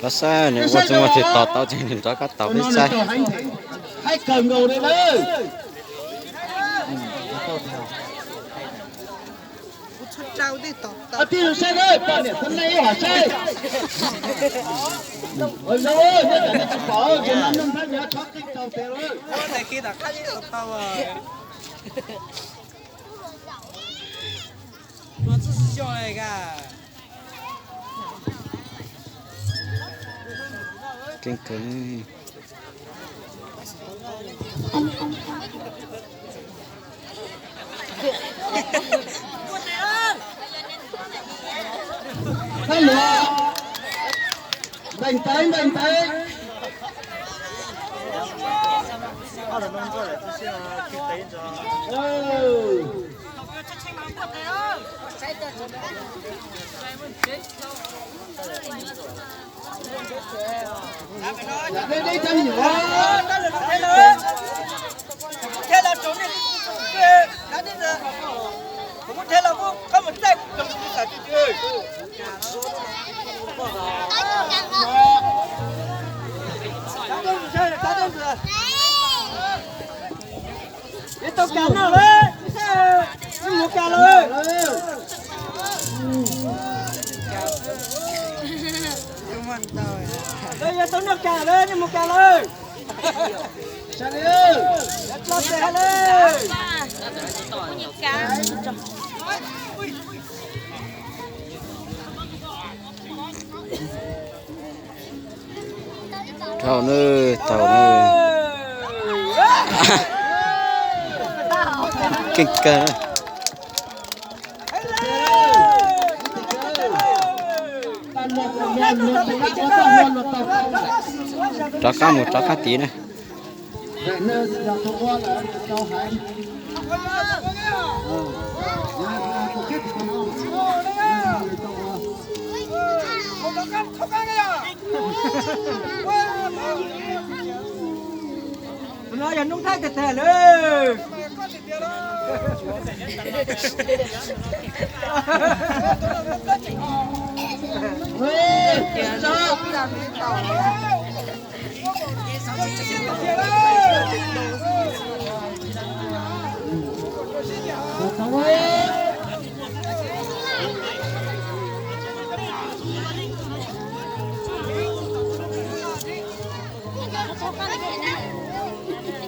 Los saib nws ua txuj ua twg tos tau ces nws rov qab tos peb saib. Haib kawg nkaus li lawm. Tij laug saib na, poj niam txhua leej ib hom saib. Ua zoo, nyob tsam nej tsis pom ces no neeg nyob tshov qeej tau tiag lawm. Keej kawg. Npeej tawv, npeej tawv. Tau kas no lawm, nej mus kas lawm. Lawv yuav tau noj kas lawm, nej mus kas lawm. Los tes ha lawm. Thaum nawb, thaum nawb. Keej kawg. Rov qab mus rov qab tid na. Tus no yog noob thaib tiag tiag lawm. Tus nraj na. Keej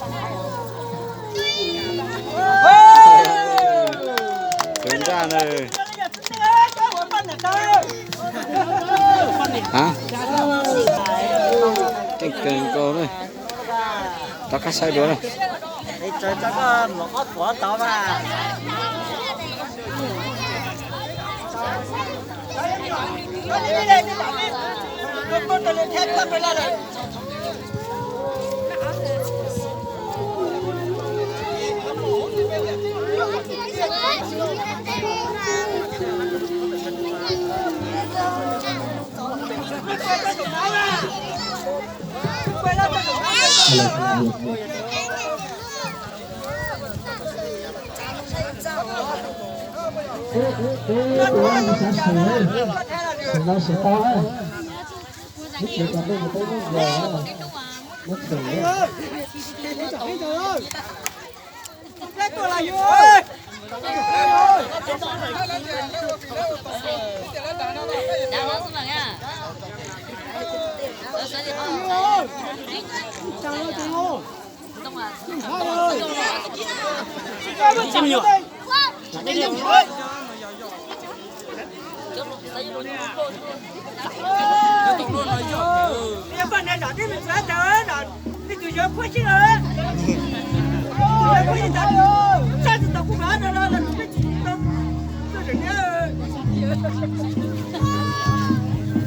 kawg nkaus na. Rov qab saib dua na.